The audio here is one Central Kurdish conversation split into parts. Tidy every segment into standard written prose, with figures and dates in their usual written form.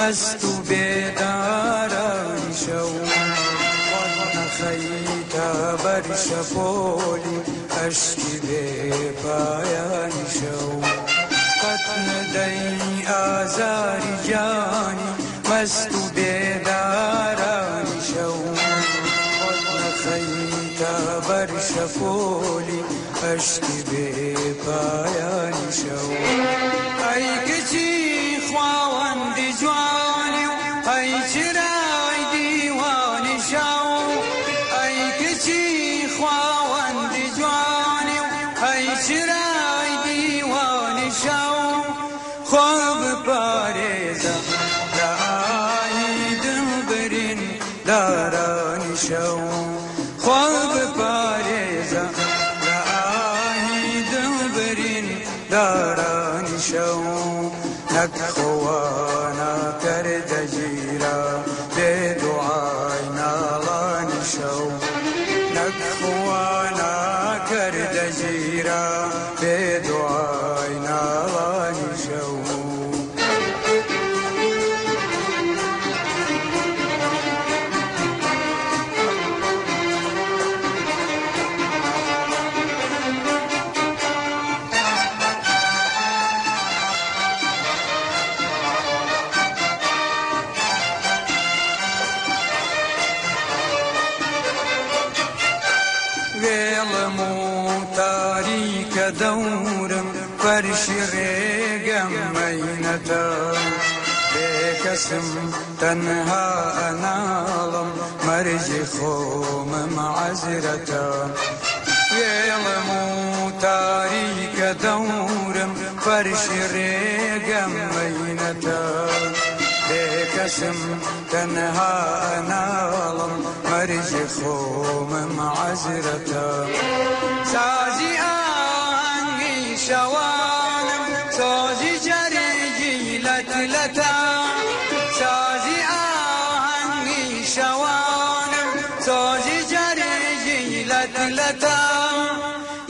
مەست و بێدارانی شەو. خۆت نەخەیتە بەر شەپۆلی ئەشکی بێ پایانی شەو. قەت نەدەی ئازاری گیانی مەست و بێدارانی شەو. خۆت نەخەیتە بەر شەپۆلی ئەشکی بێ پایانی شەو. ئەی کچی خواوەندی جوانی و ئەی چرای دیوانی شەو. ئەی کچی خواوەندی جوانی و ئەی چرای دیوانی شەو. خوا بپارێزە لە ئاهی دڵبرین دارانی شەو. خوا بپارێزە لە ئاهی دڵبرین دارانی شەو. نەک خوانا کردە گیرا بێ دوعای ناڵانی شەو. نەک خوانا کردە گیرا بێ دوعای ناڵانی شەو. وێڵم و تاریکە دەورم فەرشی ڕێگەم مەینەتە. بێکەسم تەنها ئەناڵم مەرجی خۆمم عەزرەتە. وێڵم و تاریکە دەورم فەرشی ڕێگەم مەینەتە. بێکەسم تەنها ئەناڵم مەرجی خۆمم عەزرەتە. سازی ئاهەنگی شەوانم سۆزی جەرگی لەت لەتە. سازی ئاهەنگی شەوانم سۆزی جەرگی لەت لەتە.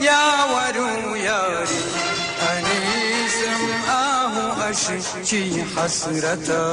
یاوەر و یاری ئەنیسم ئاه و ئەشکی حەسرەتە.